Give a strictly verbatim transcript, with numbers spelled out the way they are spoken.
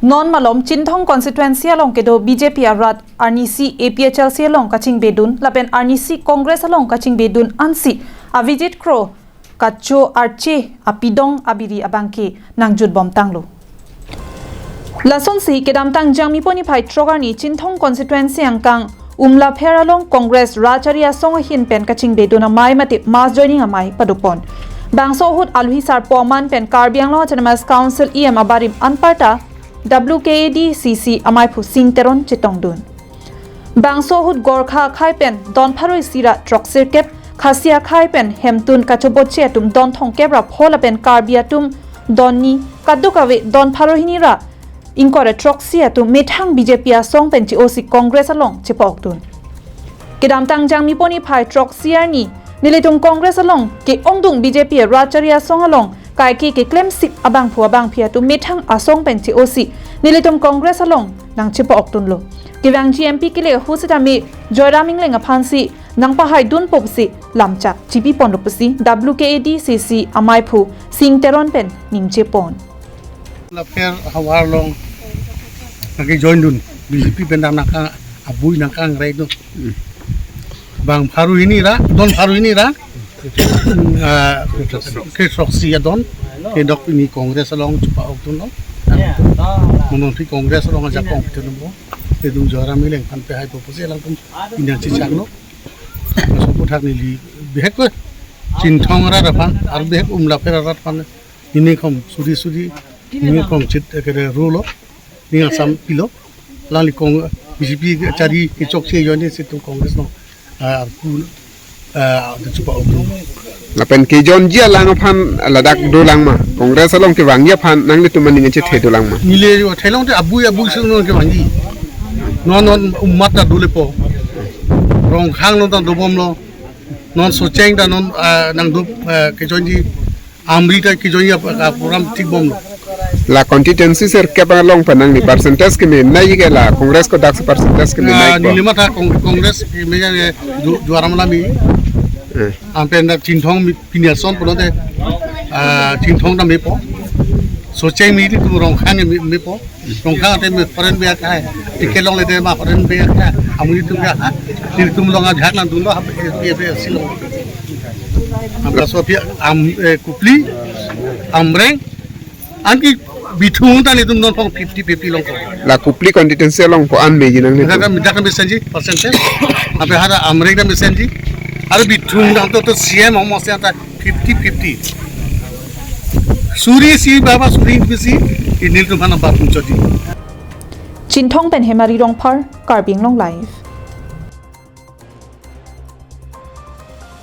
Non malom Chinthong constituency along kedo B J P arat arnisi A P H L C along kachingbedun lapen arnisi Congress along kachingbedun ansi Avijit Kro kacho arche apidong abiri abangke nangjutbomtanglo. Lasonsi kedamtang Jangmipo niphai throk arni Chinthong constituency angkang Umlapher along Congress Rachari Asong ahin pen kachingbedun amei mate mass joining amei padopon. Bangso ahut aluhi sarpo aman pen Karbi Anglong Autonomous Council E M abarim anparta W K A D C C ameiphu Sing Teron chetongdun. Bangso ahut Gorkha akhai pen don pharo isi ra throksirkep, Khasi akhai pen hemtun kachoboche atum don thomkep ra pho lapen Karbi atum don ni, kadokave don pharo hini ra ingkoi ra throksi atum methang B J P asong pen che-osi Congress along chepa-okdun. Kedamtang Jangmipo niphai throksi arni nelitum Congress along ke-ongdung B J P Rachari Asong along kaike keklemsip abangphu abangphi atum methang asong pen che-osi nelitum Congress along nangchepa-okdunlo. Kevangji M P kele ahut sitame Joyram Engleng aphansi nangpahaidunpo pusi lamchak chipiponlo pusi W K A D C C ameiphu Sing Teron pen ningjepon. Lapher havar along nangkejoindun B J P pen dam nangka abui nangkangreidun. Bang pharo hini ra, don pharo hini ra. Ah, ke throksi adon, kedok pini Congress along chepa-okdunlo. Monon thi Congress along ajak kong pitun mo. Kedung Joyram Engleng aphan pehaipo pusi alangtum pini chechaklo. Sopu thak neli bihek ko Chinthong arat aphan, ar bihek Umlapher arat aphan. Nini khom suri suri, nini khom chit ekere rulo, nini Assam pilo, alangli kong B J P kachari kechokche ajoine situm Congress along, ah, arpu, ah, chepa-okdun. Lapen kejoinji alang aphan ladak dolang ma, Congress along kevangji aphan nanglitum aning chethe dolang ma. Neli jo thelong te abui abui si non kevangji. Non non umat ta dolepo. Rongkhang non ta dobomlo. Non Socheng ta non, ah, nangdo, ah, kejoinji Amri ta kejoinji ap-, ah, program thikbomlo. La constituency sirkep along pen nangli percentage kemenei ke la Congress ko daksi percentage kemenei Ah, ko. Neli matha Cong-, Congress keme ke Ju-, Joyram la me. Eh. Anpen ta Chinthong me pini ason pulote, ah, Chinthong ta mepo. Socheng me ilitum Rongkhang me, mepo. Rongkhang ate me foreign biak hai. Ticket longle te ma foreign biak hai. Amonit atum biak hai. Nelitum along ajak nangdunlo ha, eh, eh, eh, silong. Anke laso aphi Am, eh, Kopili, Amreng, anke Bithung ta nelitum non phong fifty fifty longpo. La Kopili constituency along ko-an meji nang nelitum. Dak kami, dak kami mesenji percentage. Anke hara Amreng ta mesenji. Anke Bithung ta to, to C M homo se ta fifty fifty. Suri isi baba suri bisi, nelitum aphan bapung chodi. Chinthong pen Hemari Rongphar, Karbi Anglong Live.